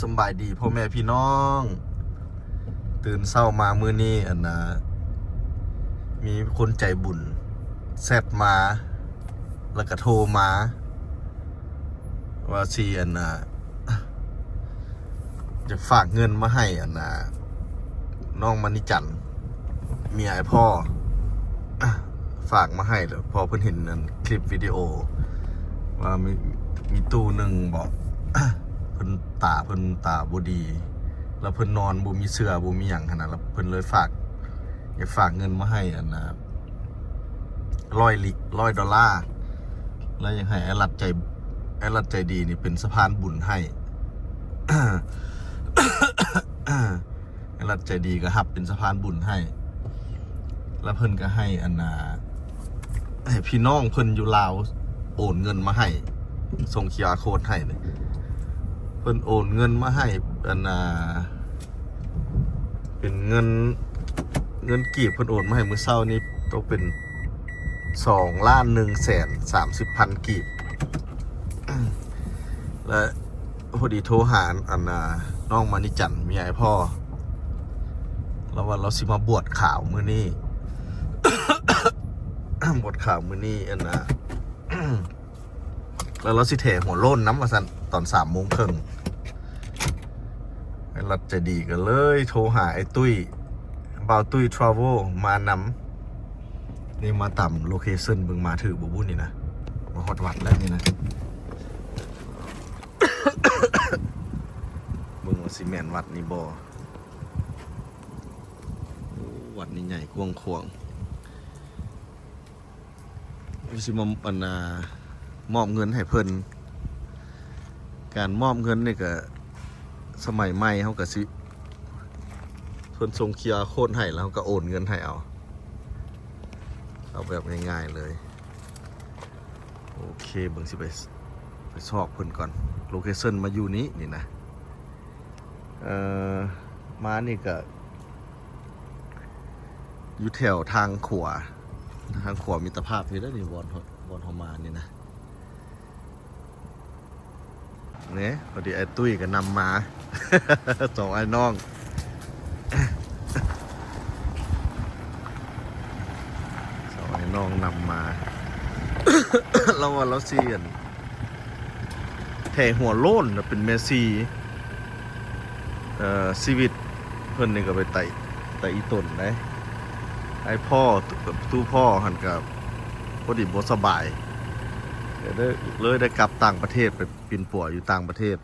ສຳບາຍດີພໍ່ແມ່ພີ່ນ້ອງ, ຕື່ນເຊົ້າມາມື້ນີ້ ອັນນ່າ ມີຄົນໃຈບຸນແຊັດມາ ແລ້ວກະໂທມາ ວ່າຊິ ອັນນ່າ ຢາກຝາກເງິນມາໃຫ້ ອັນນ່າ ນ້ອງມະນີຈັນ ເມຍອ້າຍພໍ່ ຝາກມາໃຫ້ ເພາະເພິ່ນເຫັນອັນຄລິບວິດີໂອວ່າມີ ມີຕູ້ໜຶ່ງເບາະ ເພິ່ນ ຕາເພິ່ນຕາບໍ່ດີ ແລ້ວເພິ່ນນອນບໍ່ມີເສື່ອ ບໍ່ມີຫຍັງຫັ້ນນະ ແລ້ວເພິ່ນເລີຍຝາກ ຢາກຝາກເງິນມາໃຫ້ ອັນນ່າ ຮ້ອຍລິ ຮ້ອຍໂດລາ ແລ້ວຢາກໃຫ້ອ້າຍລັດໃຈ ອ້າຍລັດໃຈດີນີ້ເປັນສະພານບຸນໃຫ້ ອ້າຍລັດໃຈດີກໍຮັບເປັນສະພານບຸນໃຫ້ ແລ້ວເພິ່ນກໍໃຫ້ ອັນນ່າ ໃຫ້ພີ່ນ້ອງເພິ່ນຢູ່ລາວໂອນເງິນມາໃຫ້ ສົ່ງຄິວອາໂຄດໃຫ້ ເພິ່ນໂອນເງິນມາໃຫ້ ອັນນ່າ ເປັນເງິນ ເງິນກີບ ເພິ່ນໂອນມາໃຫ້ມື້ເຊົ້ານີ້ ຕົກເປັນສອງລ້ານໜຶ່ງແສນສາມສິບພັນກີບ ແລະ ພໍດີໂທຫາ ອັນນ່າ ນ້ອງມະນີຈັນ ເມຍອ້າຍພໍ່ ລາວວ່າລາວຊິມາບວດຂາວມື້ນີ້ ບວດຂາວມື້ນີ້ ອັນນ່າ ແລ້ວລາວຊິແຖຫົວໂລ້ນນຳວ່າຊັ້ນ ຕອນສາມໂມງເຄິ່ງ ອ້າຍລັດໃຈດີກໍເລີຍໂທຫາອ້າຍຕຸ້ຍ ບ່າວຕຸ້ຍທຣາເວວ ມານຳ ນີ້ມາຕາມໂລເຄຊັນ ເບິ່ງມາຖືກບໍ່ບຸນີ້ນະ ມາຮອດວັດແລ້ວນີ້ນະ ເບິ່ງວ່າຊິແມ່ນວັດນີ້ບໍ່ ໂອ້ ວັດນີ້ໃຫຍ່ກວ້າງຂວາງ. ຊິມາ ອັນນ່າ ມອບເງິນໃຫ້ເພິ່ນ ການມອບເງິນນີ້ກະ ສະໄໝໃໝ່ເຮົາກະຊິ ເພິ່ນສົ່ງຄິວອາໂຄດໃຫ້ ແລ້ວເຮົາກະໂອນເງິນໃຫ້ເອົາ ເອົາແບບງ່າຍໆເລີຍ ໂອເຄ ເບິ່ງຊິໄປ ໄປຊອກເພິ່ນກ່ອນ ໂລເຄຊັນມາຢູ່ນີ້ ນີ້ນະ ເອີ ມານີ້ກະ ຢູ່ແຖວທາງຂວາ ທາງຂວາມິດຕະພາບພີ້ເດີນີ້ ບ່ອນ ບ່ອນເຮົາມານີ້ນະ ນີ້ ພໍດີອ້າຍຕຸ້ຍກໍນຳມາ ສອງອ້າຍນ້ອງ ສອງອ້າຍນ້ອງນຳມາ ລາວວ່າລາວຊິ ອັນ ແຖຫົວໂລ້ນນະ ເປັນແມ່ຊີ ເອີ ຊີວິດເພິ່ນນີ້ກໍໄປໄຕ່ ໄຕ່ອີ່ຕົນໄດ໋ ອ້າຍພໍ່ ຕູ້ພໍ່ຫັ້ນກໍພໍດີບໍ່ສະບາຍ ກໍເລີຍ ເລີຍໄດ້ກັບຕ່າງປະເທດ ໄປປິ່ນປົວຢູ່ຕ່າງປະເທດ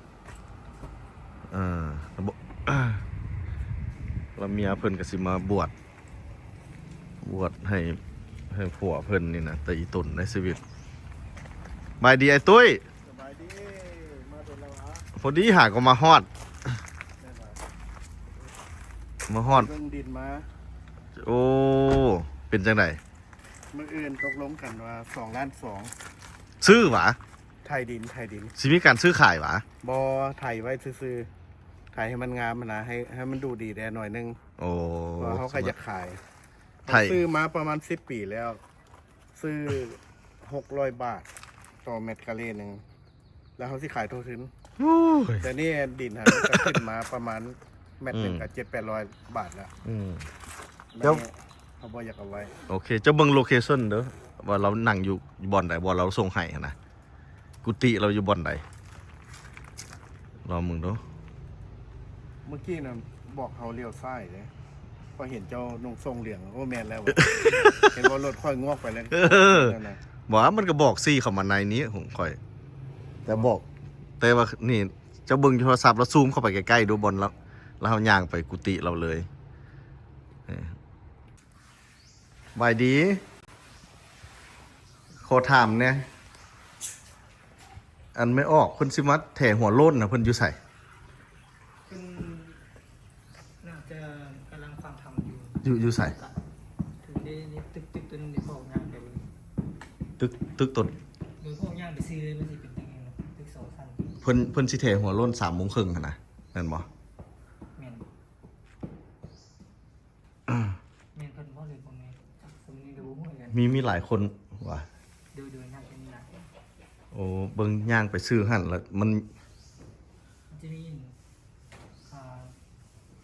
ເອີ ແລ້ວເມຍເພິ່ນກໍຊິມາບວດ ບວດໃຫ້ ໃຫ້ຜົວເພິ່ນນີ້ນະ ແຕ່ອີ່ຕົນໃນຊີວິດ ສະບາຍດີອ້າຍຕຸ້ຍ ສະບາຍດີ ມາດົນແລ້ວຫວາ ພໍດີຫາກໍມາຮອດ ແມ່ນຫວາ ມາຮອດ ເບິ່ງດິນມາ ໂອ້ ເປັນຈັ່ງໃດ? ມື້ອື່ນຕົກລົງກັນວ່າສອງລ້ານສອງ ຊື້ຫວາ? ໄຖດິນ ໄຖດິນ ຊິມີການຊື້ຂາຍຫວາ? ບໍ່ ໄຖໄວ້ຊື່ໆ ໄຖໃຫ້ມັນງາມຫັ້ນນະ ໃຫ້ ໃຫ້ມັນດູດີແດ່ໜ້ອຍໜຶ່ງ ໂອ້ ເພາະເຮົາກໍຢາກຂາຍ ໄຖ ເຮົາຊື້ມາປະມານສິບປີແລ້ວ ຊື້ຫົກຮ້ອຍບາດຕໍ່ແມັດກາເລໜຶ່ງ ແລ້ວເຮົາຊິຂາຍທົ່ວທຶນ ໂອ້ຍ ແຕ່ນີ້ດິນຫັ້ນມັນກໍຂຶ້ນມາປະມານແມັດໜຶ່ງ ອືມ ກໍເຈັດແປດຮ້ອຍບາດແລ້ວ ອືມ ແລ້ວ ເຮົາບໍ່ຢາກເອົາໄວ້ ໂອເຄ ເຈົ້າເບິ່ງໂລເຄຊັນເດີ ວ່າລາວນັ່ງຢູ່ບ່ອນໃດ ບ່ອນລາວສົ່ງໃຫ້ຫັ້ນນະ ກຸຕິລາວຢູ່ບ່ອນໃດ ລອງເບິ່ງດູ ເມື່ອກີ້ນະບອກເຮົາລ້ຽວຊ້າຍເດ້ ພໍເຫັນເຈົ້ານຸ່ງໂສ້ງເຫຼືອງ ໂອ້ ແມ່ນແລ້ວ ເຫັນບໍ່ ລົດຂ້ອຍງວກໄປແລ້ວ ເອີ ນັ້ນນະ ບໍ່ ມັນກໍບອກຊີ້ເຂົ້າມາໃນນີ້ຂອງຂ້ອຍ ແຕ່ບອກ ແຕ່ວ່ານີ້ ເຈົ້າເບິ່ງຢູ່ໂທລະສັບ ລາວຊູມເຂົ້າໄປໃກ້ໆດູ ບ່ອນລາວ ລາວຍ່າງໄປກຸຕິລາວເລີຍ ເອີ ສະບາຍດີ ຂໍຖາມແດ່ ອັນແມ່ອອກເພິ່ນຊິມາແຖຫົວໂລ້ນນະ ເພິ່ນຢູ່ໃສ? ເພິ່ນໜ້າຈະກຳລັງຟັງທຳຢູ່ ຢູ່ ຢູ່ໃສ? ຖືໄດ້ຕຶກໆຕົວນັ້ນ ໄດ້ບອກຍ່າງໄປເບິ່ງ ຕຶກ ຕຶກຕົວ ໂດຍພວກຍ່າງໄປຊື່ເລີຍ ມັນຊິເປັນຕຶກຫຍັງ ຕຶກສອງຊັ້ນ ເພິ່ນ ເພິ່ນຊິແຖຫົວໂລ້ນສາມໂມງເຄິ່ງຫັ້ນນະ ແມ່ນບໍ່? ແມ່ນ. ແມ່ນເພິ່ນເວົ້າເລີຍບໍ່ແມ່ນ ສຳນີ້ກໍບໍ່ຮູ້ຄືກັນ ມີ ມີຫຼາຍຄົນວ່າ ໂດຍ ໂດຍ ໜ້າຈະມີຫຼາຍຄົນ ໂອ້ ເບິ່ງຍ່າງໄປຊື່ຫັ້ນລະ ມັນ ຊິມີ ອ່າ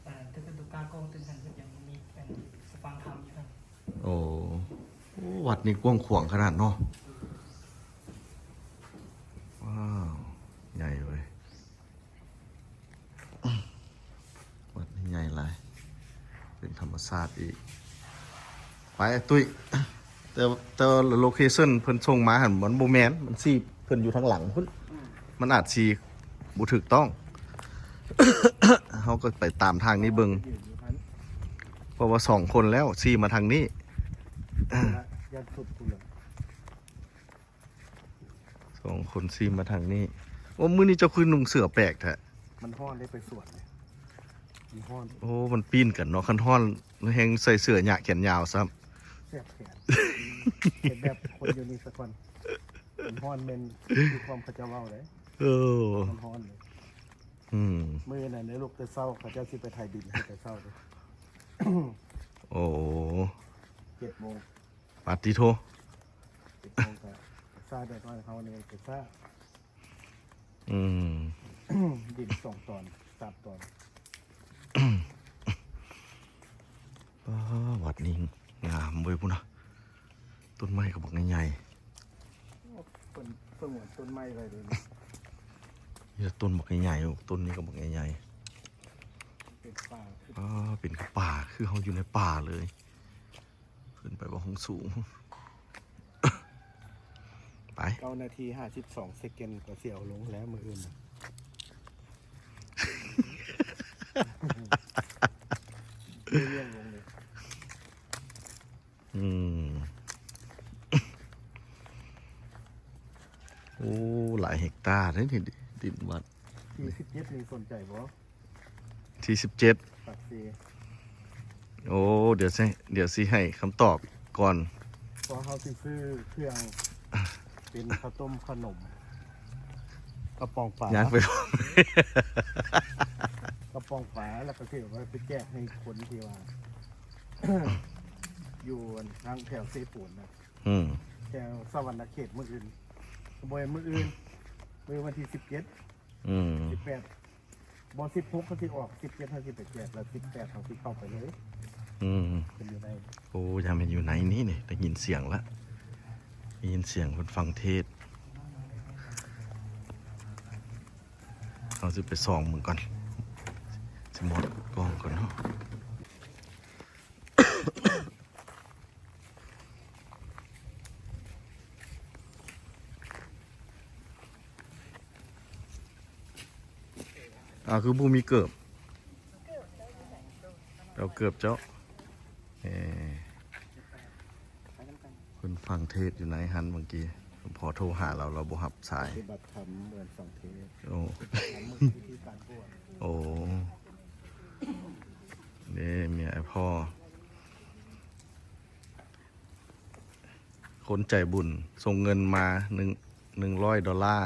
ເອີ ຕຶກກະຕຸກາກອງຕຶກຫັ້ນ ເພິ່ນຍັງມີອັນສະປາງທຳຢູ່ຫັ້ນ. ໂອ້ ໂອ້ ວັດນີ້ກວ້າງຂວາງຂະໜາດເນາະ. ວ້າວ ໃຫຍ່ເວີຍ. ວັດນີ້ໃຫຍ່ຫຼາຍ ເປັນທຳມະຊາດອີກ. ໄປຕຸ້ຍ ແຕ່ ແຕ່ໂລເຄຊັນເພິ່ນສົ່ງມາຫັ້ນ ມັນບໍ່ແມ່ນ ມັນຊີ້ເພິ່ນຢູ່ທາງຫຼັງພຸ້ນ. ອືມ ມັນອາດຊິບໍ່ຖືກຕ້ອງ ເຮົາກໍໄປຕາມທາງນີ້ເບິ່ງ ເພາະວ່າສອງຄົນແລ້ວຊີ້ມາທາງນີ້. ຢ້ານສຸດພຸ້ນແຫຼະ. ສອງຄົນຊີ້ມາທາງນີ້. ໂອ້ ມື້ນີ້ເຈົ້າຄືນຸ່ງເສື້ອແປກແທ້? ມັນຮ້ອນເດ້ ໄປສວນເດ້ ມັນຮ້ອນ. ໂອ້ ມັນປີ້ນກັນເນາະ ຄັນຮ້ອນແຮ່ງໃສ່ເສື້ອຍະແຂນຍາວຊ້ຳ. ແສບແຂນ ເຮັດແບບຄົນຢູ່ນີ້ສາກ່ອນ. ມັນຮ້ອນແມ່ນຄືຄວາມເຂົາເຈົ້າເວົ້າເດ້. ເອີ ມັນຮ້ອນເດ້. ອືມ ມື້ນັ້ນເດ້ ລຸກແຕ່ເຊົ້າ ເຂົາເຈົ້າຊິໄປໄຖດິນໃຫ້ແຕ່ເຊົ້າເດ້. ໂອ້ ເຈັດໂມງ. ປາດຕິໂທ ເຈັດໂມງກໍຊາແດດຮ້ອນ ເຮົານີ້ກໍຊາ. ອືມ ດິນສອງຕອນ ສາມຕອນ. ປ້າ ວັດນີ້ງາມເວີຍ ພຸ້ນນະ ຕົ້ນໄມ້ກໍບັກໃຫຍ່ໆ. ໂອ້ ເພິ່ນສະຫງວນຕົ້ນໄມ້ໄວ້ເດ້. ມີແຕ່ຕົ້ນບັກໃຫຍ່ໆ ໂອ້ ຕົ້ນນີ້ກໍບັກໃຫຍ່ໆ. ເປັນປ່າ ອໍ ເປັນຄືປ່າ ຄືເຮົາຢູ່ໃນປ່າເລີຍ. ຂຶ້ນໄປບໍ່ ຫ້ອງສູງ ໄປ. ເກົ້ານາທີຫ້າສິບສອງເຊັກເກັນ ກໍຊິເອົາລົງແລ້ວມື້ອື່ນນະ. ອືມ ໂອ້ ຫຼາຍເຮັກຕາເດ້ນີ້ ດິນວັດ. ທີສິບເຈັດນີ້ສົນໃຈບໍ່? ທີສິບເຈັດ ປາກເຊ. ໂອ້ ດຽວຊິ ດຽວຊິໃຫ້ຄຳຕອບກ່ອນ. ເພາະເຮົາຊິຊື້ເຄື່ອງເປັນເຂົ້າຕົ້ມເຂົ້າໜົມ ກະປ໋ອງປາ ຍ່າງໄປ ກະປ໋ອງປາ ແລ້ວກໍຊິເອົາໄປແຈກໃຫ້ຄົນທີ່ວ່າ ຢູ່ທາງແຖວເຊໂປນນະ. ອືມ ແຖວສະຫວັນນະເຂດມື້ອື່ນ ບໍ່ແມ່ນມື້ອື່ນ ມື້ວັນທີສິບເຈັດ. ອືມ ສິບແປດ ບໍ່ ສິບຫົກເຂົາຊິອອກ ສິບເຈັດເຮົາຊິໄປແຈກ ແລ້ວສິບແປດເຮົາຊິເຂົ້າໄປເລີຍ. ອືມ ເພິ່ນຢູ່ໃນ ໂອ້ ຢ່າແມ່ນຢູ່ໃນນີ້ນີ້ ໄດ້ຍິນສຽງລະ ໄດ້ຍິນສຽງເພິ່ນຟັງເທດ. ເຮົາຊິໄປສ່ອງເບິ່ງກ່ອນ ຊິໝົດກ້ອງກ່ອນເນາະ. ອ້າວ ຄືບໍ່ມີເກີບ? ເອົາເກີບເຈົ້າ. ເອີ ເພິ່ນຟັງເທດຢູ່ໃນຫັ້ນເມື່ອກີ້ ພໍ່ໂທຫາລາວ ລາວບໍ່ຮັບສາຍ. ປະຕິບັດທຳເໝືອນຟັງເທດ. ໂອ້ ທຳມື້ວິທີການບວດ. ໂອ້ ເດ້ ເມຍອ້າຍພໍ່ ຄົນໃຈບຸນສົ່ງເງິນມາ ໜຶ່ງ ໜຶ່ງຮ້ອຍໂດລາ. ສາ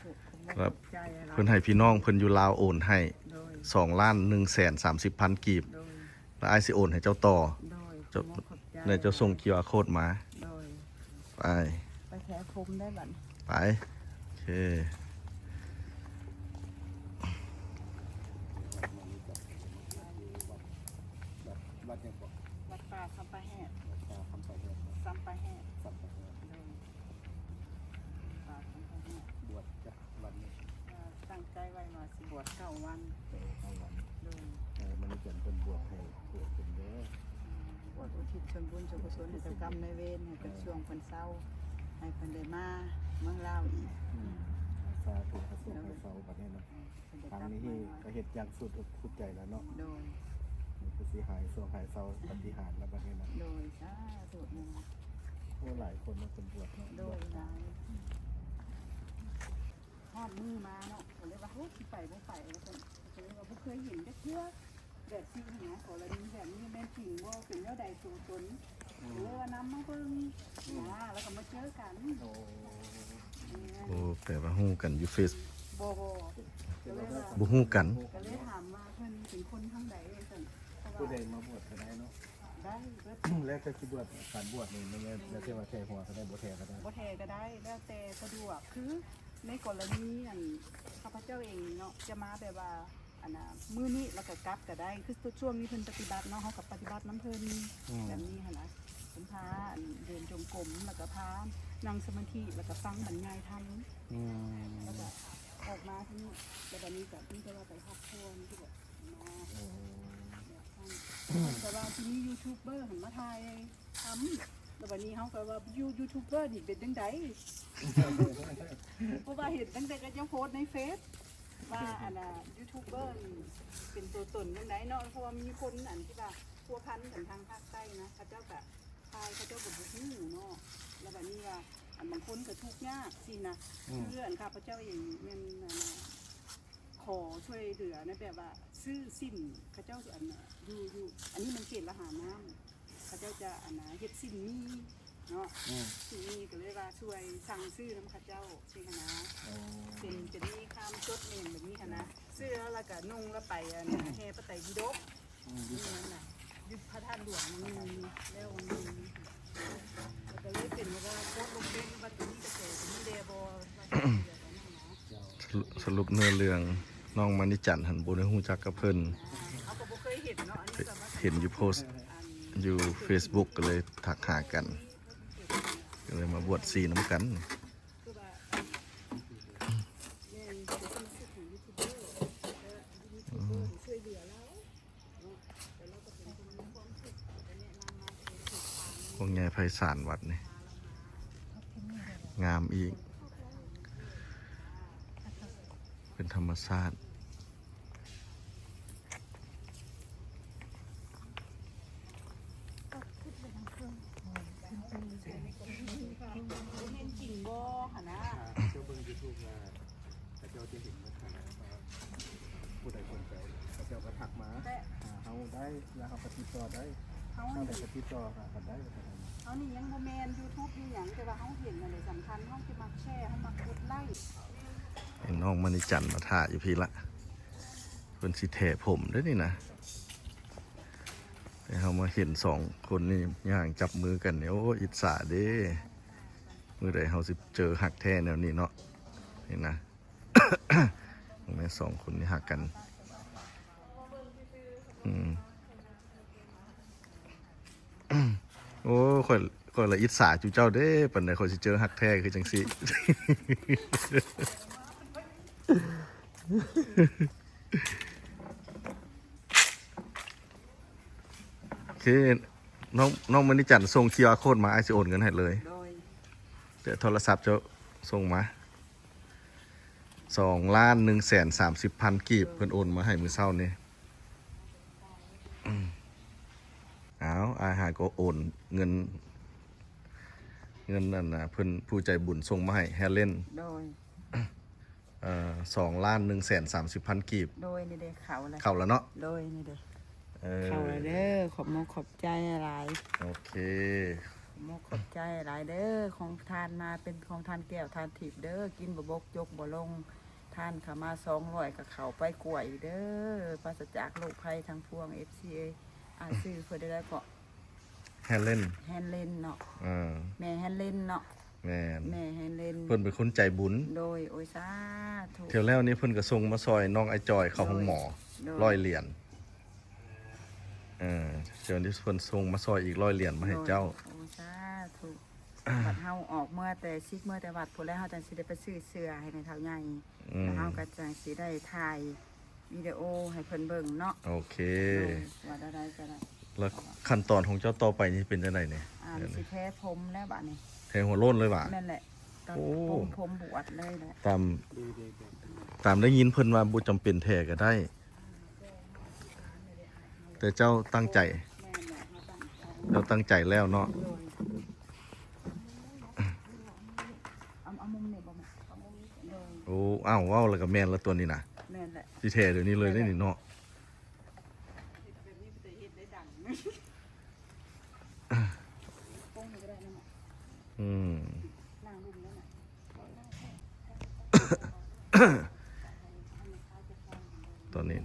ທຸ ຂອບໃຈຫຼາຍ. ເພິ່ນໃຫ້ພີ່ນ້ອງເພິ່ນຢູ່ລາວໂອນໃຫ້ ໂດຍ ສອງລ້ານໜຶ່ງແສນສາມສິບພັນກີບ. ໂດຍ ແລ້ວອ້າຍຊິໂອນໃຫ້ເຈົ້າຕໍ່. ໂດຍ ເຈົ້າ ຂອບໃຈ ແລ້ວເຈົ້າສົ່ງຄິວອາໂຄດມາ. ໂດຍ ໄປ ໄປແຖວພົມໄດ້ບັດນີ້. ໄປ ໂອເຄ. ວັດ ວັດຫຍັງເກາະ? ວັດປ່າຊຳປະແຫດ. ວັດປ່າຊຳປະແຫດ. ຊຳປະແຫດ. ຊຳປະແຫດ. ໂດຍ ປ່າຊຳປະແຫດ. ບວດຈັກວັນນີ້? ເອີ ຕັ້ງໃຈໄວ້ວ່າຊິບວດເກົ້າວັນ. ເອີ ເກົ້າວັນ. ໂດຍ ເອີ ມະນີຈັນເພິ່ນບວດໃຫ້ ບວດເພິ່ນເດີ. ອືມ ບວດອຸທິດສ່ວນບຸນສ່ວນກຸສົນໃຫ້ເຈົ້າກຳນາຍເວນ ໃຫ້ເພິ່ນ ເອີ ຊ່ວງເພິ່ນເຊົາ ໃຫ້ເພິ່ນໄດ້ມາເມືອງລາວອີກ. ອືມ ສາທຸ ໃຫ້ຊ່ວງໃຫ້ເຊົາບັດນີ້ເນາະ. ເອີ ຄັ້ງນີ້ກໍເຮັດຢ່າງສຸດອົກສຸດໃຈແລ້ວເນາະ. ໂດຍ ນີ້ກໍຊິຫາຍຊ່ວງຫາຍເຊົາປາຕິຫານແລ້ວບັດນີ້ນະ. ໂດຍ ສາທຸ. ໂອ້ ຫຼາຍຄົນມາເປັນບວດເນາະ. ໂດຍ ຫຼາຍ. ຮອດມື້ມາເນາະ ກໍເລີຍວ່າ ໂອ້ ຊິໄປບໍ່ໄປ ວ່າຊັ້ນ. ກໍເລີຍວ່າບໍ່ເຄີຍເຫັນຈັກເທື່ອ ແບບຊີ້ນະ ກໍລະນີແບບນີ້ແມ່ນຈິງບໍ່ ເປັນແນວໃດຕົວຕົນ. ອືມ ກໍເລີຍວ່ານຳມາເບິ່ງ ອືມ ນະ ແລ້ວກໍມາເຈີກັນ. ໂອ້ ແມ່ນ. ໂອ້ ແປວ່າຮູ້ກັນຢູ່ເຟສ? ບໍ່ ບໍ່ ກໍເລີຍວ່າ ບໍ່ຮູ້ກັນ. ກໍເລີຍຖາມວ່າເພິ່ນເປັນຄົນທາງໃດ ວ່າຊັ້ນ. ເພາະວ່າ ຜູ້ໃດມາບວດກໍໄດ້ເນາະ. ໄດ້ເບິດ. ແລ້ວແຕ່ຊິບວດ ການບວດນີ້ ແມ່ນແລ້ວແຕ່ວ່າແຖຫົວກໍໄດ້ ບໍ່ແຖກໍໄດ້. ບໍ່ແຖກໍໄດ້ ແລ້ວແຕ່ສະດວກ. ຄື ໃນກໍລະນີອັນຂ້າພະເຈົ້າເອງເນາະ ຈະມາແບບວ່າ ອັນນ່າ ມື້ນີ້ແລ້ວກໍກັບກໍໄດ້ ຄືຊ່ວງນີ້ເພິ່ນປະຕິບັດເນາະ ເຮົາກໍປະຕິບັດນຳເພິ່ນ ອືມ ແບບນີ້ຫັ້ນນະ ເພິ່ນພາ ອັນ ເດີນຈົງກົມ ແລ້ວກໍພານັ່ງສະມາທິ ແລ້ວກໍຟັງບັນຍາຍທຳ ອືມ ແລ້ວກໍອອກມາທາງນີ້ ແລ້ວບັດນີ້ກໍມີແຕ່ວ່າໄປພັກຜ່ອນ ຄືແບບມາ ໂອ້ ແບບນັ້ນ ແຕ່ວ່າຊິມີຢູທູບເບີຫັ້ນມາຖ່າຍ ທຳ ແລ້ວບັດນີ້ເຮົາກໍວ່າ ຢູ ຢູທູບເບີນີ້ເປັນຈັ່ງໃດ? ເພາະວ່າເຫັນຕັ້ງແຕ່ເຂົາເຈົ້າໂພສໃນເຟສວ່າ ອັນນ່າ ຢູທູບເບີນີ້ເປັນຕົວຕົນຈັ່ງໃດເນາະ ເພາະວ່າມີຄົນອັນທີ່ວ່າພົວພັນກັນທາງພາກໃຕ້ນະ ເຂົາເຈົ້າກະຖ່າຍ ເຂົາເຈົ້າກໍບໍ່ຮູ້ເນາະ ແລ້ວບັດນີ້ວ່າ ອັນບາງຄົນກໍທຸກຍາກຊີ້ນະ ອືມ ຄືອັນຂ້າພະເຈົ້າເອງແມ່ນ ອັນນ່າ ຂໍຊ່ວຍເຫຼືອໃນແບບວ່າຊື້ສິ້ນ ເຂົາເຈົ້າ ອັນ ຢູ່ ຢູ່ ອັນນີ້ມັນເຂດລະຫານ້ຳ ເຂົາເຈົ້າຈະ ອັນນ່າ ເຮັດສິ້ນໝີ່ເນາະ ອືມ ສິ້ນໝີ່ກໍເລີຍວ່າຊ່ວຍສັ່ງຊື້ນຳເຂົາເຈົ້າຊີ້ຫັ້ນນະ ອໍ ເປັນ ເປັນໝີ່ຄາມສົດແມ່ນແບບນີ້ຫັ້ນນະ ຊື້ແລ້ວລະກະນຸ່ງລະໄປ ອັນ ແຫ່ປາໄຕບີດົກ ອືມ ຢູ່ນັ້ນນະ ຢູ່ພະທາດຫຼວງວັງໜຶ່ງ ແລ້ວວັງໜຶ່ງ ແລ້ວກໍເລີຍເປັນວ່າໂພສລົງເຟສ ວ່າໂຕນີ້ກະແສໂຕນີ້ແດ່ບໍ່ ວ່າຊິເຫຼືອຕອນນັ້ນນະ ສະຫຼຸບ ສະຫຼຸບເນື້ອເລື່ອງ ນ້ອງມະນິຈັນຫັ້ນບໍ່ໄດ້ຮູ້ຈັກກັບເພິ່ນ ເຮົາກໍບໍ່ເຄີຍເຫັນເນາະ ອັນນີ້ກໍມາ ເຫັນຢູ່ໂພສຢູ່ເຟສບຸກ ກໍເລີຍທັກຫາກັນ ກໍເລີຍມາບວດຊີນຳກັນ ແມ່ນ ເປັນສະມາຊິກຂອງຢູທູບເບີ ແລ້ວຢູທູບເບີຊ່ວຍເຫຼືອລາວ ພວກໃຫຍ່ໄພສານວັດນີ້ ງາມອີກ ເປັນທຳມະຊາດ ແມ່ນຈິງບໍ່ຫັ້ນນະ ເຈົ້າເບິ່ງຢູທູບວ່າ ເຂົາເຈົ້າຈະເຫັນບັນຫາວ່າຜູ້ໃດສົນໃຈ ເຂົາເຈົ້າກໍທັກມາຫາເຮົາໄດ້ ແລ້ວເຮົາກໍຕິດຕໍ່ໄດ້ ເຮົາ ເຮົາໄດ້ກໍຕິດຕໍ່ຫາກັນໄດ້ ເຮົານີ້ຍັງບໍ່ແມ່ນຢູທູບມີຫຍັງ ແຕ່ວ່າເຮົາເຫັນອັນໃດສຳຄັນ ເຮົາຈະມັກແຊ ເຮົາມັກກົດໄລ້ ເຫັນນ້ອງມະນິຈັນມາຖ້າຢູ່ພີ້ລະ ເພິ່ນຊິແຖຜົມເດ້ນີ້ນະ ແຕ່ເຮົາມາເຫັນສອງຄົນນີ້ຍ່າງຈັບມືກັນນີ້ ໂອ້ ອິດສາເດ້ ມື້ໃດເຮົາຊິເຈີຮັກແທ້ແນວນີ້ເນາະ ນີ້ນະ. ແມ່ນສອງຄົນນີ້ຮັກກັນ ອືມ ໂອ້ ຂ້ອຍ ຂ້ອຍລະອິດສາຈຸເຈົ້າເດ້ ປານໃດຂ້ອຍຊິເຈີຮັກແທ້ຄືຈັ່ງຊີ້ ໂອເຄ ນ້ອງ ນ້ອງມະນິຈັນສົ່ງຄິວອາໂຄດມາ ອ້າຍຊິໂອນເງິນໃຫ້ເລີຍ ໂດຍ ແຕ່ໂທລະສັບເຈົ້າສົ່ງມາ ສອງລ້ານໜຶ່ງແສນສາມສິບພັນກີບ ເພິ່ນໂອນມາໃຫ້ມື້ເຊົ້ານີ້ ອືມ ອ້າວ ອ້າຍຫາກໍໂອນເງິນ ເງິນອັນນ່າ ເພິ່ນຜູ້ໃຈບຸນສົ່ງມາໃຫ້ ແຮເລນ ໂດຍ ເອີ ສອງລ້ານໜຶ່ງແສນສາມສິບພັນກີບ ໂດຍ ນີ້ເດ້ ເຂົ້າແລ້ວ ເຂົ້າແລ້ວເນາະ ໂດຍ ນີ້ເດ້ ເອີ ເຂົ້າແລ້ວເດີ ຂອບມຸກຂອບໃຈຫຼາຍ ໂອເຄ ຂອບມຸກຂອບໃຈຫຼາຍເດີ ຂອງທານມາເປັນຂອງທານແກ້ວທານທິບເດີ ກິນບໍ່ບົກຈົກບໍ່ລົງ ທານເຂົ້າມາສອງຮ້ອຍກໍເຂົ້າໄປກວຍເດີ ປາສະຈາກໂລກໄພທັງປວງ ເອັຟຊີ ເອີຍ ອ່ານຊື່ເພິ່ນໄດ້ເກາະ ແຮນເລນ ແຮນເລນເນາະ ເອີ ແມ່ແຮນເລນເນາະ ແມ່ນ ແມ່ແຮນເລນ ເພິ່ນເປັນຄົນໃຈບຸນ ໂດຍ ໂອ້ຍ ສາທຸ ທ່ຽວແລ້ວນີ້ເພິ່ນກໍສົ່ງມາຊ່ອຍນ້ອງໄອຈອຍເຂົ້າໂຮງໝໍ ໂດຍ ຮ້ອຍຫຼຽນ ເອີ ທ່ຽວນີ້ເພິ່ນສົ່ງມາຊ່ອຍອີກຮ້ອຍຫຼຽນມາໃຫ້ເຈົ້າ ໂອ້ຍ ສາທຸ ບັດເຮົາອອກເມືອແຕ່ ສິກເມືອແຕ່ວັດພຸ້ນແລ້ວ ເຮົາຈັ່ງຊິໄດ້ໄປຊື້ເສື້ອໃຫ້ແມ່ເຖົ້າໃຫຍ່ ອືມ ແລ້ວເຮົາກໍຈັ່ງຊິໄດ້ຖ່າຍ ວິດີໂອໃຫ້ເພິ່ນເບິ່ງເນາະ ໂອເຄ ໂດຍ ວ່າໄດ້ກໍໄດ້ ແລ້ວຂັ້ນຕອນຂອງເຈົ້າຕໍ່ໄປນີ້ເປັນຈັ່ງໃດນີ້ ອ່າ ຊິແຖຜົມແລ້ວບາດນີ້ ແຖຫົວໂລ້ນເລີຍຫວາ ແມ່ນແຫຼະ ໂອ້ ຕັດຜົມ ຜົມບວດເລີຍແຫຼະ ຕາມ ຕາມໄດ້ຍິນເພິ່ນວ່າບໍ່ຈຳເປັນແຖກໍໄດ້ ແຕ່ເຈົ້າຕັ້ງໃຈ ແມ່ນແຫຼະ ເຮົາຕັ້ງໃຈ ເຈົ້າຕັ້ງໃຈແລ້ວເນາະ ໂດຍ ເອົາ ເອົາມຸມນີ້ບໍ່ແມ່ ເອົາມຸມນີ້ ໂດຍ ໂອ້ ອ້າວ ເວົ້າແລ້ວກໍແມ່ນແລ້ວຕົວນີ້ນະ ແມ່ນແຫຼະ ຊິແຖດຽວນີ້ເລີຍເດ້ນີ້ເນາະ ແບບນີ້ເປັນຕາເຮັດໄດ້ດັງ ໂປ້ງນີ້ກໍໄດ້ນະ ອືມ ນາງລຸມນັ້ນນະ ຕອນນີ້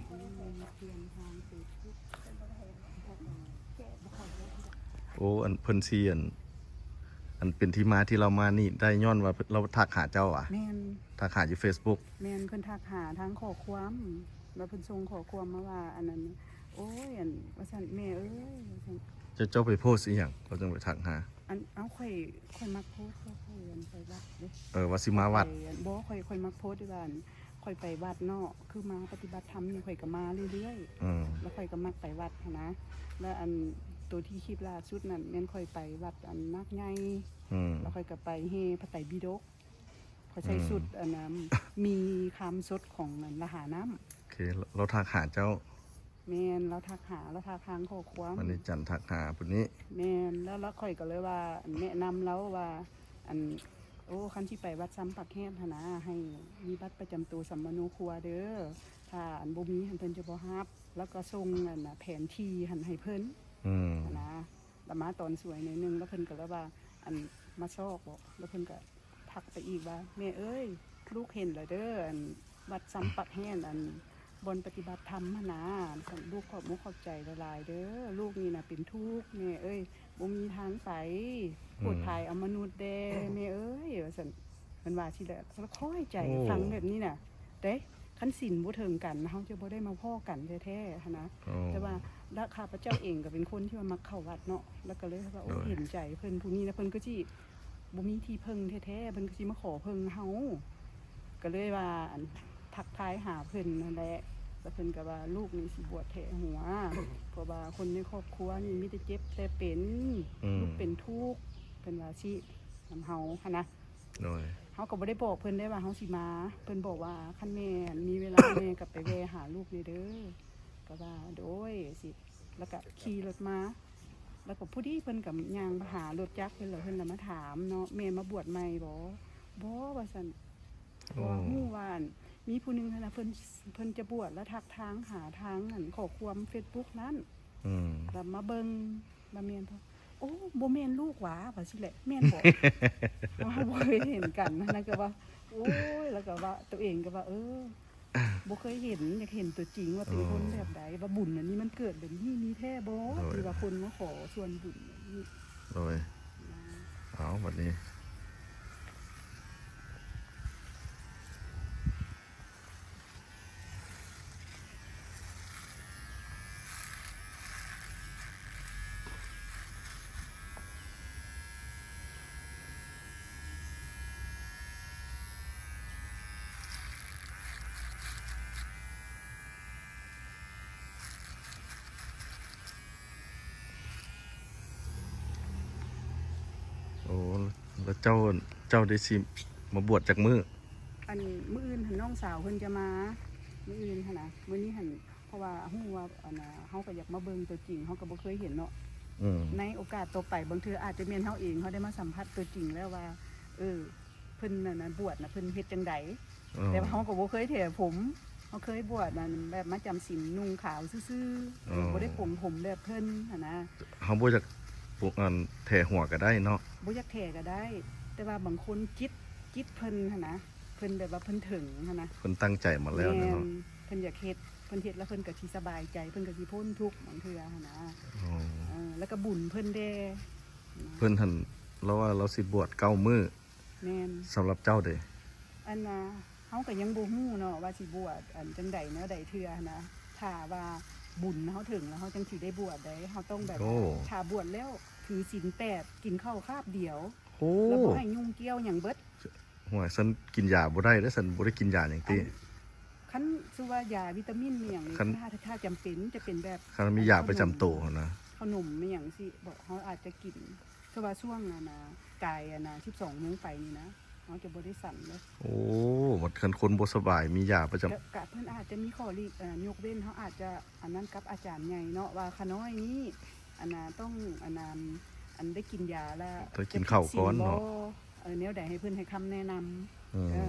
ໂອ້ ອັນເພິ່ນຊິອັນ ອັ ເປັນທີ່ມາທີ່ລາວມານີ້ໄດ້ຍ້ອນວ່າລາວທັກຫາເຈົ້າຫວາ? ແມ່ນ ທັກຫາຢູ່ເຟສບຸກ. ແມ່ນ ເພິ່ນທັກຫາທາງຂໍ້ຄວາມ ວ່າເພິ່ນສົ່ງຂໍ້ຄວາມມາວ່າ ອັນນັ້ນ ໂອ້ຍ ອັນ ວ່າຊັ້ນ ແມ່ເອີຍ ວ່າຊັ້ນ. ເຈົ້າ ເຈົ້າໄປໂພສອີ່ຫຍັງ ເຂົາຈັ່ງໄປທັກຫາ? ອັນ ເອົາ ຂ້ອຍ ຂ້ອຍມັກໂພສ ຂ້ອຍ ຂ້ອຍ ອັນ ໄປວັດເດ້. ເອີ ວ່າຊິມາວັດ. ໄປ ອັນ ບໍ່ ຂ້ອຍ ຂ້ອຍມັກໂພສທີ່ວ່າ ອັນ ຂ້ອຍໄປວັດເນາະ ຄືມາປະຕິບັດທຳນີ້ ຂ້ອຍກໍມາເລື້ອຍໆ ອືມ ແລ້ວຂ້ອຍກໍມັກໄປວັດຫັ້ນນະ. ແລ້ວອັນ ໂຕທີ່ຄລິບລ່າສຸດນັ້ນ ແມ່ນຂ້ອຍໄປວັດອັນນາກໃຫຍ່ ອືມ ແລ້ວຂ້ອຍກໍໄປແຫ່ພະໄຕປິດົກ ຂ້ອຍໃສ່ ອືມ ຊຸດອັນນັ້ນ ມີຄາມສົດຂອງອັນລະຫານ້ຳ. ໂອເຄ ລາວທັກຫາເຈົ້າ. ແມ່ນ ລາວທັກຫາ ລາວທັກທາງຂໍ້ຄວາມ ວັນນີ້ຈັນທັກຫາຜູ້ນີ້. ແມ່ນ ແລ້ວ ແລ້ວຂ້ອຍກໍເລີຍວ່າ ແນະນຳລາວວ່າ ອັນ ໂອ້ ຄັນຊິໄປວັດຊຳປາກແຮດຫັ້ນນະ ໃຫ້ມີບັດປະຈຳໂຕສຳມະໂນຄົວເດີ ຖ້າອັນບໍ່ມີຫັ້ນເພິ່ນຈະບໍ່ຮັບ. ແລ້ວກໍສົ່ງອັນນະ ແຜນທີ່ຫັ້ນໃຫ້ເພິ່ນ ອືມ ຫັ້ນນະ. ລະມາຕອນສວຍໜ້ອຍໜຶ່ງ ລະເພິ່ນກໍເລີຍວ່າ ອັນ ມາຊອກບໍ ລະເພິ່ນກໍທັກໄປອີກວ່າ ແມ່ເອີຍ ລູກເຫັນແລ້ວເດີ ອັນ ວັດຊຳປັກແຮນ ອັນ ບ່ອນປະຕິບັດທຳຫັ້ນນາ ລູກຂອບມຸກຂອບໃຈຫຼາຍໆເດີ ລູກນີ້ນະເປັນທຸກ ແມ່ເອີຍ ບໍ່ມີທາງໄປ ອືມ ໂພດພາຍເອົາມະນຸດແດ່ ແມ່ເອີຍ ວ່າຊັ້ນ. ເພິ່ນວ່າຊີ້ແຫຼະ ລະຄ່ອຍໃຈ ໂອ້ ຟັງແບບນີ້ນະ ເດ້ ຄັນສິນບໍ່ເຖິງກັນ ເຮົາຈະບໍ່ໄດ້ມາພໍ້ກັນແທ້ໆຫັ້ນນະ. ໂອ້ ແຕ່ວ່າລະຂ້າພະເຈົ້າເອງກໍເປັນຄົນທີ່ວ່າມັກເຂົ້າວັດເນາະ ລະກໍເລີຍວ່າ ໂອ້ ໂດຍ ເຫັນໃຈເພິ່ນຜູ້ນີ້ນະ ເພິ່ນກໍຊິບໍ່ມີທີ່ເພິ່ງແທ້ໆ ເພິ່ນກໍຊິມາຂໍເພິ່ງເຮົາ ກໍເລີຍວ່າ ອັນ ທັກທາຍຫາເພິ່ນຫັ້ນແຫຼະ ລະເພິ່ນກໍວ່າ ລູກນີ້ຊິບວດແຖຫົວ ເພາະວ່າຄົນໃນຄອບຄົວນີ້ມີແຕ່ເຈັບແຕ່ເປັນ ອືມ ທຸກເປັນທຸກ ເພິ່ນວ່າຊີ້ນຳເຮົາຫັ້ນນະ. ໂດຍ ເຮົາກໍບໍ່ໄດ້ບອກເພິ່ນໄດ້ວ່າເຮົາຊິມາ ເພິ່ນບອກວ່າ ຄັນແມ່ມີເວລາແມ່ກໍໄປແວ່ຫາລູກແດ່ເດີ ກໍວ່າ ໂດຍ ຊິ ແລ້ວກໍຂີ່ລົດມາ ແລ້ວກໍພໍດີເພິ່ນກໍຍ່າງມາຫາລົດຈັກເພິ່ນ ແລ້ວເພິ່ນລະມາຖາມເນາະ ແມ່ມາບວດໃໝ່ບໍ? ບໍ່ ວ່າຊັ້ນ. ໂອ້ ເພາະວ່າຮູ້ວ່າ ອັນ ມີຜູ້ໜຶ່ງຫັ້ນນະ ເພິ່ນ ເພິ່ນຈະບວດ ລະທັກທາງຫາທາງ ອັນ ຂໍ້ຄວາມເຟສບຸກນັ້ນ ອືມ ລະມາເບິ່ງ ລະແມ່ນບໍ່? ໂອ້ ບໍ່ແມ່ນລູກຫວາ ວ່າຊີ້ແຫຼະ ແມ່ນບໍ່? ເຮົາບໍ່ເຄີຍເຫັນກັນ ລະກໍວ່າ ໂອ້ຍ ລະກໍວ່າ ໂຕເອງກໍວ່າ ເອີ ບໍ່ເຄີຍເຫັນ ຢາກເຫັນຕົວຈິງວ່າເປັນຄົນແບບໃດ ວ່າບຸນອັນນີ້ມັນເກີດແບບນີ້ ມີແທ້ບໍ່ ໂດຍ ທີ່ວ່າຄົນມາຂໍສ່ວນບຸນແບບນີ້. ໂດຍ ເອົາ ບັດນີ້ ໂອ້ ແລ້ວເຈົ້າ ເຈົ້າໄດ້ຊິມາບວດຈັກມື້? ອັນ ມື້ອື່ນຫັ້ນນ້ອງສາວເພິ່ນຈະມາ ມື້ອື່ນຫັ້ນນະ ມື້ນີ້ຫັ້ນ ເພາະວ່າຮູ້ວ່າ ອັນນະ ເຮົາກໍຢາກມາເບິ່ງຕົວຈິງ ເຮົາກໍບໍ່ເຄີຍເຫັນເນາະ ອືມ ໃນໂອກາດຕໍ່ໄປ ບາງເທື່ອອາດຈະແມ່ນເຮົາເອງ ເຮົາໄດ້ມາສຳຜັດຕົວຈິງແລ້ວວ່າ ເອີ ເພິ່ນນັ້ນນະ ບວດນະ ເພິ່ນເຮັດຈັ່ງໃດ ເອີ ແຕ່ວ່າເຮົາກໍບໍ່ເຄີຍແຖຜົມ ເຮົາເຄີຍບວດນັ້ນແບບມາຈຳສິນນຸ່ງຂາວຊື່ໆ ເອີ ບໍ່ໄດ້ປົງຜົມແບບເພິ່ນຫັ້ນນະ. ເຮົາບໍ່ຢາກປົງ ອັນ ແຖຫົວກໍໄດ້ເນາະ ບໍ່ຢາກແຖກໍໄດ້ ແຕ່ວ່າບາງຄົນຈິດ ຈິດເພິ່ນຫັ້ນນະ ເພິ່ນແບບວ່າເພິ່ນເຖິງຫັ້ນນະ ເພິ່ນຕັ້ງໃຈມາແລ້ວເນາະ ແມ່ນ ເພິ່ນຢາກເຮັດ ເພິ່ນເຮັດແລ້ວເພິ່ນກໍຊິສະບາຍໃຈ ເພິ່ນກໍຊິພົ້ນທຸກບາງເທື່ອຫັ້ນນະ ອໍ ເອີ ແລ້ວກໍບຸນເພິ່ນແດ່ ເພິ່ນຫັ້ນ ລາວວ່າລາວຊິບວດເກົ້າມື້ ແມ່ນ ສຳລັບເຈົ້າເດ? ອັນນະ ເຮົາກໍຍັງບໍ່ຮູ້ເນາະວ່າຊິບວດອັນຈັ່ງໃດແນວໃດເທື່ອຫັ້ນນະ ຖ້າວ່າບຸນເຮົາເຖິງແລ້ວ ເຮົາຈັ່ງຊິໄດ້ບວດໃດ ເຮົາຕ້ອງແບບ ໂອ້ ຖ້າບວດແລ້ວຖືສິນແປດ ກິນເຂົ້າຄາບດຽວ ໂອ້ ແລ້ວບໍ່ໃຫ້ຫຍຸ້ງກ່ຽວຫຍັງເບິດ. ໂອ້ຍ ຊັ້ນກິນຢາບໍ່ໄດ້ເດ້ ຊັ້ນບໍ່ໄດ້ກິນຢາຫຍັງຕິ? ອັນ ຄັນຄືວ່າຢາວິຕາມິນອີ່ຫຍັງນີ້ ຄັນ ຖ້າ ຖ້າຈຳເປັນ ຈະເປັນແບບ ຄັນມີຢາປະຈຳໂຕຫັ້ນນະ ເຂົ້າໜົມອີ່ຫຍັງຊີ້ບໍ ເຮົາອາດຈະກິນ ຄືວ່າຊ່ວງອັນນະ ກາຍອັນນະ ສິບສອງໂມງໄປນີ້ນະ ເຮົາຈະບໍ່ໄດ້ສັນເດ້. ໂອ້ ບັດຄັນຄົນບໍ່ສະບາຍ ມີຢາປະຈຳ ກະ ກະເພິ່ນອາດຈະມີຂໍ້ຫຼີກ ເອີ ຍົກເວັ້ນ ເຮົາອາດຈະອັນນັ້ນກັບອາຈານໃຫຍ່ເນາະ ວ່າຂະນ້ອຍນີ້ ອັນນະ ຕ້ອງ ອັນນະ ອັນໄດ້ກິນຢາລະ ຕ້ອງກິນເຂົ້າກ່ອນເນາະ ເອີ ແນວໃດໃຫ້ເພິ່ນໃຫ້ຄຳແນະນຳ ອືມ ເອີ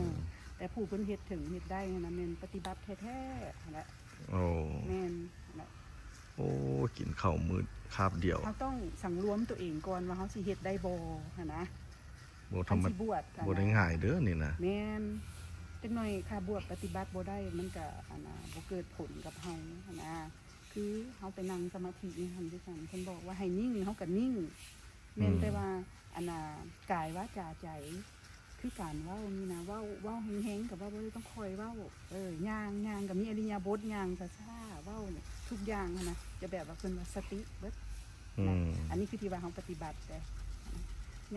ແຕ່ຜູ້ເພິ່ນເຮັດເຖິງເຮັດໄດ້ຫັ້ນນະ ແມ່ນປະຕິບັດແທ້ໆຫັ້ນແຫຼະ. ໂອ້ ແມ່ນ ຫັ້ນແຫຼະ. ໂອ້ ກິນເຂົ້າມື້ຄາບດຽວ ເຮົາຕ້ອງສັງລວມຕົວເອງກ່ອນວ່າເຮົາຊິເຮັດໄດ້ບໍ່ຫັ້ນນະ ບໍ່ທຳມະ ຄັນຊິບວດ ບໍ່ໄດ້ງ່າຍເດີນີ້ນະ ແມ່ນ ຈັກໜ້ອຍຖ້າບວດປະຕິບັດບໍ່ໄດ້ ມັນກະ ອັນນະ ບໍ່ເກີດຜົນກັບເຮົາຫັ້ນນະ ຄືເຮົາໄປນັ່ງສະມາທິຢູ່ຫັ້ນຄືກັນ ເພິ່ນບອກວ່າໃຫ້ນິ່ງ ເຮົາກໍນິ່ງ ແມ່ນ ອືມ ແຕ່ວ່າ ອັນນ່າ ກາຍ ວາຈາ ໃຈ ຄືການເວົ້ານີ້ນະ ເວົ້າ ເວົ້າແຮງໆ ກໍເວົ້າບໍ່ໄດ້ ຕ້ອງຄ່ອຍເວົ້າ ເອີ ຍ່າງ ຍ່າງກໍມີອິລິຍາບົດ ຍ່າງຊ້າໆ ເວົ້າທຸກຢ່າງຫັ້ນນະ ຈະແບບວ່າເພິ່ນວ່າສະຕິເບິດ ອືມ ນະ. ອັນນີ້ຄືທີ່ວ່າເຮົາປະຕິບັດເດ້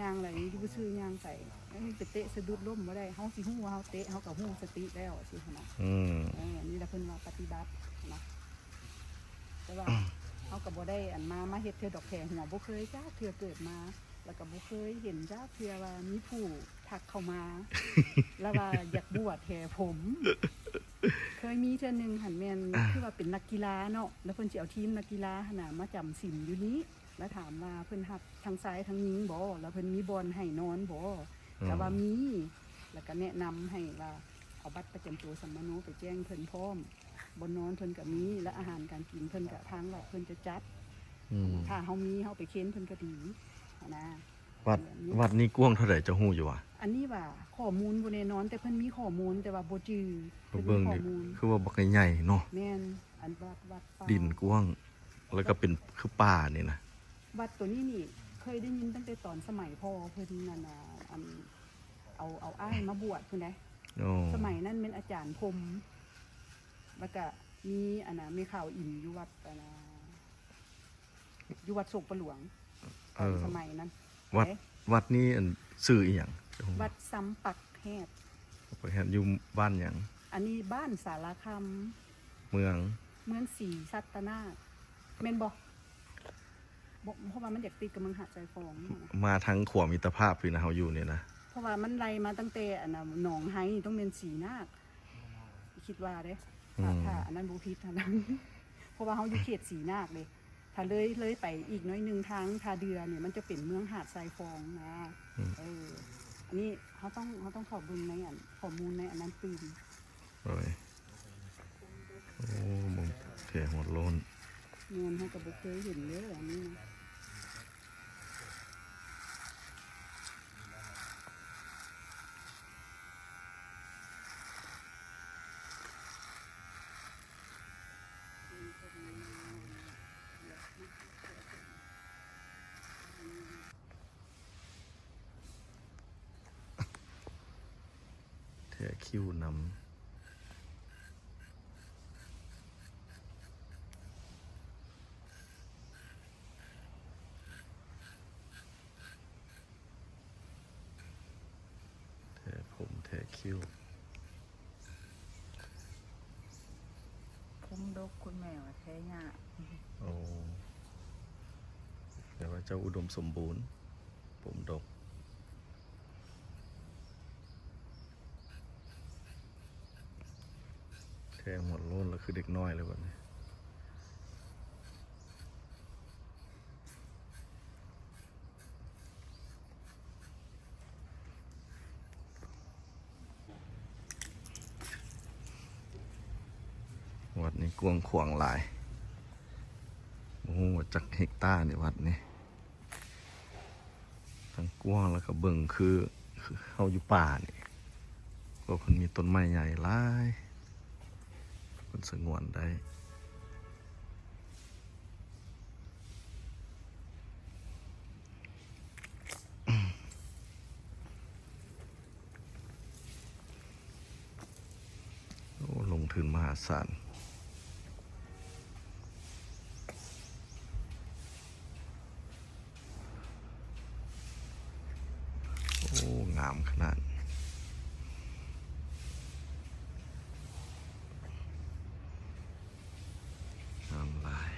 ຍ່າງແລ້ວຢູ່ຊື່ໆ ຍ່າງໄປ ເອີ ໄປເຕະສະດຸດລົ້ມບໍ່ໄດ້ ເຮົາຊິຮູ້ວ່າເຮົາເຕະ ເຮົາກໍຮູ້ສະຕິແລ້ວ ຊີ້ຫັ້ນນະ ອືມ ເອີ ນີ້ລະເພິ່ນວ່າປະຕິບັດນະ. ແຕ່ວ່າເຮົາກໍບໍ່ໄດ້ອັນມາ ມາເຮັດເທື່ອດອກແຜຫົວ ບໍ່ເຄີຍຈັກເທື່ອເກີດມາ ແລ້ວກໍບໍ່ເຄີຍເຫັນຈັກເທື່ອວ່າມີຜູ້ທັກເຂົ້າມາ ແລ້ວວ່າຢາກບວດແຫ່ຜົມ. ເຄີຍມີເທື່ອໜຶ່ງຫັ້ນແມ່ນ ຄືວ່າເປັນນັກກິລາເນາະ ແລ້ວເພິ່ນຊິເອົາທີມນັກກິລາຫັ້ນນະມາຈຳສິນຢູ່ນີ້ ແລ້ວຖາມວ່າເພິ່ນຮັບທັງຊາຍທັງຍິງບໍ່ ແລ້ວເພິ່ນມີບ່ອນໃຫ້ນອນບໍ່ ອືມ ກໍວ່າມີ ແລ້ວກໍແນະນຳໃຫ້ວ່າເອົາບັດປະຈຳຕົວສຳມະໂນໄປແຈ້ງເພິ່ນພ້ອມ. ບ່ອນນອນເພິ່ນກໍມີ ແລະ ອາຫານການກິນເພິ່ນກໍທາງວັດເພິ່ນຈະຈັດ ອືມ ຖ້າເຮົາມີເຮົາໄປເຄນເພິ່ນກໍດີຫັ້ນນະ. ວັດ ວັດນີ້ກວ້າງເທົ່າໃດ ເຈົ້າຮູ້ຢູ່ຫວາ? ອັນນີ້ຫວາ ຂໍ້ມູນບໍ່ແນ່ນອນ ແຕ່ເພິ່ນມີຂໍ້ມູນ ແຕ່ວ່າບໍ່ຈື່ ເພິ່ນມີຂໍ້ມູນ ຄືວ່າບັກໃຫຍ່ໆເນາະ. ແມ່ນ ອັນວັດ ວັດປ່າ ດິນກວ້າງ ແລ້ວກໍເປັນຄືປ່ານີ້ນະ. ວັດໂຕນີ້ນີ້ ເຄີຍໄດ້ຍິນຕັ້ງແຕ່ຕອນສະໄໝພໍ່ເພິ່ນນັ້ນນະ ອັນ ເອົາ ເອົາອ້າຍມາບວດພຸ້ນໃດ໋. ໂອ້ ສະໄໝນັ້ນແມ່ນອາຈານພົມ ແລ້ວກະມີອັນນ່າ ແມ່ຂາວອິນຢູ່ວັດອັນນ່າ ຢູ່ວັດໂສກປະຫຼວງ ຕອນສະໄໝນັ້ນ. ວັດ ເດ້ ວັດນີ້ອັນຊື່ອີ່ຫຍັງ? ວັດຊຳປັກແຮດ. ຊຳປັກແຮດ ຢູ່ບ້ານຫຍັງ? ອັນນີ້ບ້ານສາລາຄຳ ເມືອງ ເມືອງສີສັດຕະນາກ ແມ່ນບໍ່? ບໍ່ ເພາະວ່າມັນຢາກຕິດກັບເມືອງຫາດຊາຍຟອງ. ມາທາງຂົວມິດຕະພາບພີ້ນະ ເຮົາຢູ່ນີ້ນະ ເພາະວ່າມັນໄລ່ມາຕັ້ງແຕ່ອັນນ່າ ໜອງໄຮ ຕ້ອງແມ່ນສີນາກ ຄິດວ່າເດ້ ອືມ ຖ້າ ຖ້າອັນນັ້ນບໍ່ຜິດຫັ້ນນະ ເພາະວ່າເຮົາຢູ່ເຂດສີນາກເດ້. ຖ້າເລີຍ ເລີຍໄປອີກໜ້ອຍໜຶ່ງ ທາງທ່າເດື່ອນີ້ ມັນຈະເປັນເມືອງຫາດຊາຍຟອງນະ. ອືມ ເອີ ອັນນີ້ເຮົາຕ້ອງ ເຮົາຕ້ອງເຂົ້າເບິ່ງໃນອັນ ຂໍ້ມູນໃນອັນນັ້ນຕື່ມ. ໂດຍ ໂອ້ ເບິ່ງແພຫົວໂລ້ນ. ແມ່ນ ເຮົາກໍບໍ່ເຄີຍເຫັນເດີອັນນີ້ນະ. ແທ້ຄິ້ວນຳ. ແທ້ຜົມແທ້ຄິ້ວ. ຜົມດົກ ຄຸນແມ່ວ່າແທ້ຍາກ. ໂອ້ ແປວ່າເຈົ້າອຸດົມສົມບູນ ຜົມດົກ. ແທ້ຫົວໂລ້ນລະຄືເດັກນ້ອຍເລີຍບັດນີ້. ວັດນີ້ກວ້າງຂວາງຫຼາຍ ບໍ່ຮູ້ວ່າຈັກເຮັກຕານີ້ວັດນີ້. ທັງກວ້າງ ແລ້ວກໍເບິ່ງຄື ຄືເຮົາຢູ່ປ່ານີ້ ເພາະເພິ່ນມີຕົ້ນໄມ້ໃຫຍ່ຫຼາຍ ເພິ່ນສະຫງວນໄດ້. ໂອ້ ລົງທຶນມະຫາສານ. ໂອ້ ງາມຂະໜາດ ງາມຫຼາຍ.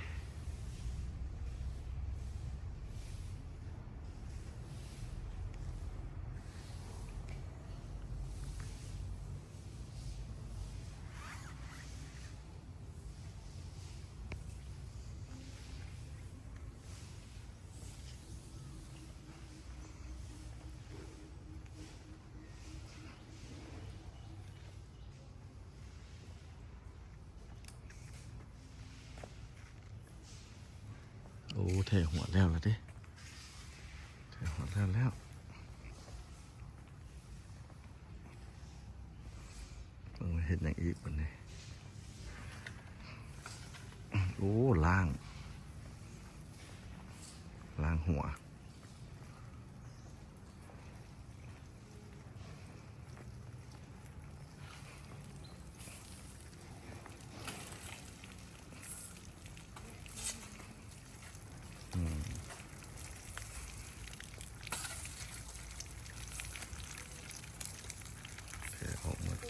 ໂອ້ ແຖວຮອດແລ້ວລະເດ້ ແຖວຮອດແລ້ວແລ້ວ. ເບິ່ງວ່າເຮັດຫຍັງອີກບັດນີ້. ໂອ້ ລ້າງ ລ້າງຫົວ.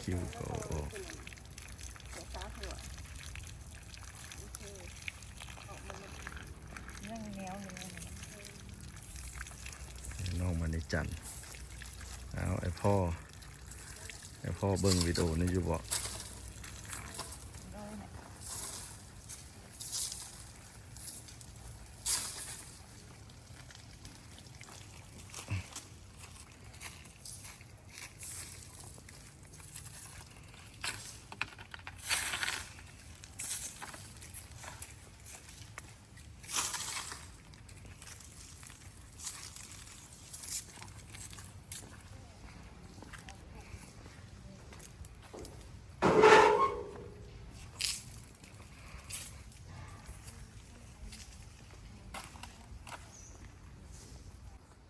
ຄິວກໍອອກ ຍັງແນວຢູ່ ນ້ອງມະນີຈັນ. ອ້າວ ໄອ້ພໍ່ ໄອ້ພໍ່ເບິ່ງວິດີໂອນີ້ຢູ່ບໍ່?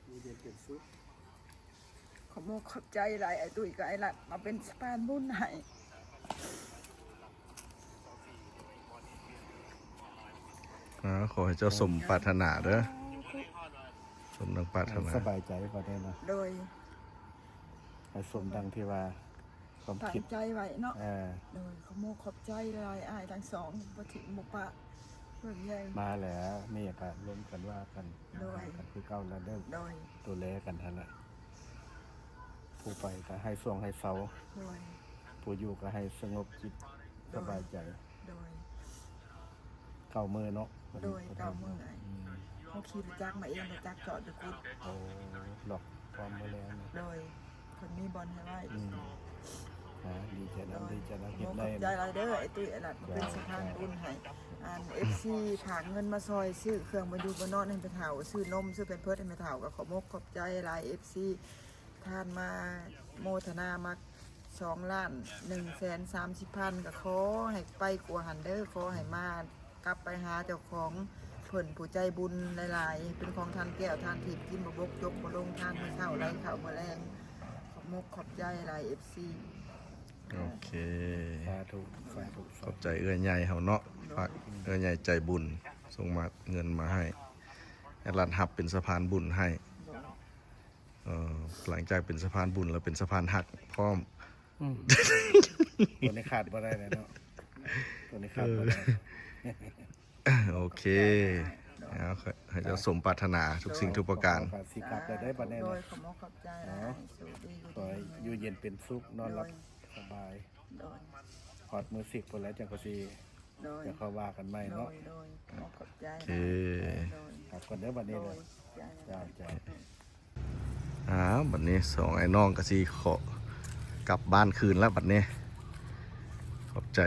ຢູ່ເຢັນເປັນສຸກ. ຂອບມຸກຂອບໃຈຫຼາຍ ອ້າຍຕຸ້ຍກັບອ້າຍລັດ ມາເປັນສະພານບຸນໃຫ້. ອາ ຂໍໃຫ້ເຈົ້າສົມປາດຖະໜາເດີ ສົມດັ່ງປາດຖະໜາ ໃຫ້ສະບາຍໃຈປານໃດເນາະ. ໂດຍ ໃຫ້ສົມດັ່ງທີ່ວ່າຄວາມຄິດ ຕັ້ງໃຈໄວ້ເນາະ. ເອີ ໂດຍ ຂອບມຸກຂອບໃຈຫຼາຍ ອ້າຍທັງສອງ ບໍ່ຖິ້ມບໍ່ປະ ເບິ່ງແຍງ ມາແລ້ວ ເມກະລົມກັນວ່າກັນ ໂດຍ ຫາກັນຄືເກົ່າລະເດີ ໂດຍ ດູແລກັນຫັ້ນລະ. ຜູ້ໄປກະໃຫ້ຊ່ວງໃຫ້ເຊົາ ໂດຍ ຜູ້ຢູ່ກະໃຫ້ສະຫງົບຈິດ ໂດຍ ສະບາຍໃຈ ໂດຍ. ເກົ້າມື້ເນາະ ໂດຍ ເກົ້າມື້ ອືມ ເຮົາຂີ່ລົດຈັກມາເອງ ລົດຈັກຈອດຢູ່ກຸດ. ໂອ້ ລັອກຄວາມມາແລ້ວເນາະ ໂດຍ ເພິ່ນມີບ່ອນໃຫ້ໄວ້ ອືມ. ອາ ດີໃຈນຳ ໂດຍ ດີໃຈນຳ ເຮັດໄດ້ ຂອບໃຈຫຼາຍເດີ ອ້າຍຕຸ້ຍ ອ້າຍລັດ ເປັນສະພານບຸນໃຫ້ ອັນ ເອັຟຊີ ຝາກເງິນມາຊ່ອຍຊື້ເຄື່ອງບຳລຸງບຳນອນໃຫ້ແມ່ເຖົ້າ ຊື້ນົມ ຊື້ແພມເພີດໃຫ້ແມ່ເຖົ້າ ກໍຂອບມຸກຂອບໃຈຫຼາຍ ເອັຟຊີ ທ່ານມາໂມທະນາມາສອງລ້ານໜຶ່ງແສນສາມສິບພັນ ກໍຂໍໃຫ້ໄກກວ່າຫັ້ນເດີ ຂໍໃຫ້ມາ ກັບໄປຫາເຈົ້າຂອງເພິ່ນຜູ້ໃຈບຸນຫຼາຍໆ ເປັນຂອງທານແກ້ວທານທິບ ກິນບໍ່ບົກຈົກບໍ່ລົງ ທານມື້ເຊົ້າໄຫຼເຂົ້າມື້ແລງ. ຂອບມຸກຂອບໃຈຫຼາຍ ເອັຟຊີ. ໂອເຄ ສາທຸ ສາທຸ ຂອບໃຈເອື້ອຍໃຫຍ່ເຮົາເນາະ ໂດຍ ຝາກເອື້ອຍໃຫຍ່ໃຈບຸນ ສົ່ງມາເງິນມາໃຫ້ ແອດລັດຮັບເປັນສະພານບຸນໃຫ້ ໂດຍ ເອີ ຫຼັງຈາກເປັນສະພານບຸນແລ້ວ ເປັນສະພານຮັກພ້ອມ. ອືມ ຕົວນີ້ຂາດບໍ່ໄດ້ແລ້ວເນາະ ຕົວນີ້ຂາດບໍ່ໄດ້. ເອີ ໂອເຄ ເອົາ ໃຫ້ເຈົ້າສົມປາດຖະໜາທຸກສິ່ງທຸກປະການ. ຊິກັບແລ້ວເດີບັດນີ້ ໂດຍ ນະ ຂອບໃຈ ເນາະ ໂຊກດີ ຂໍໃຫ້ຢູ່ເຢັນເປັນສຸກ ນອນຫຼັບ ໂດຍ ສະບາຍ ໂດຍ ຮອດມື້ສິກພຸ້ນແຫຼະ ຈັ່ງຄ່ອຍຊິ ໂດຍ ຈັ່ງຄ່ອຍວ່າກັນໃໝ່ເນາະ ໂດຍ ໂດຍ ຂອບໃຈ ໂອເຄ ໂດຍ ກັບກ່ອນເດີບັດນີ້ ໂດຍ ເດີ ຈ້າ ຈ້າ ຈ້າ. ອ້າວ ບັດນີ້ສອງອ້າຍນ້ອງກໍຊິຂໍກັບບ້ານຄືນລະບັດນີ້. ຂອບໃຈ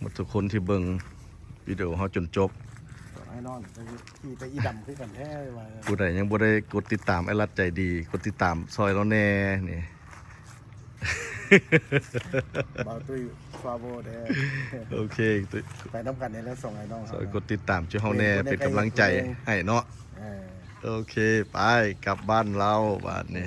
ໝົດທຸກຄົນທີ່ເບິ່ງວິດີໂອເຮົາຈົນຈົບ. ສອງອ້າຍນ້ອງກໍຄືຂີ່ແຕ່ອີ່ດຳຄືກັນແທ້ວ່າ. ຜູ້ໃດຍັງບໍ່ໄດ້ກົດຕິດຕາມອ້າຍລັດໃຈດີ ກົດຕິດຕາມຊ່ອຍລາວແດ່ນີ້. ບ່າວຕຸ້ຍ ຟາໂວ ເດີ ໂອເຄ ໄປນຳກັນນີ້ແຫຼະ ສອງອ້າຍນ້ອງ ຊ່ອຍກົດຕິດຕາມຈຸເຮົາແດ່ ເປັນກຳລັງໃຈໃຫ້ເນາະ. ເອີ ໂອເຄ ໄປກັບບ້ານລາວບາດນີ້.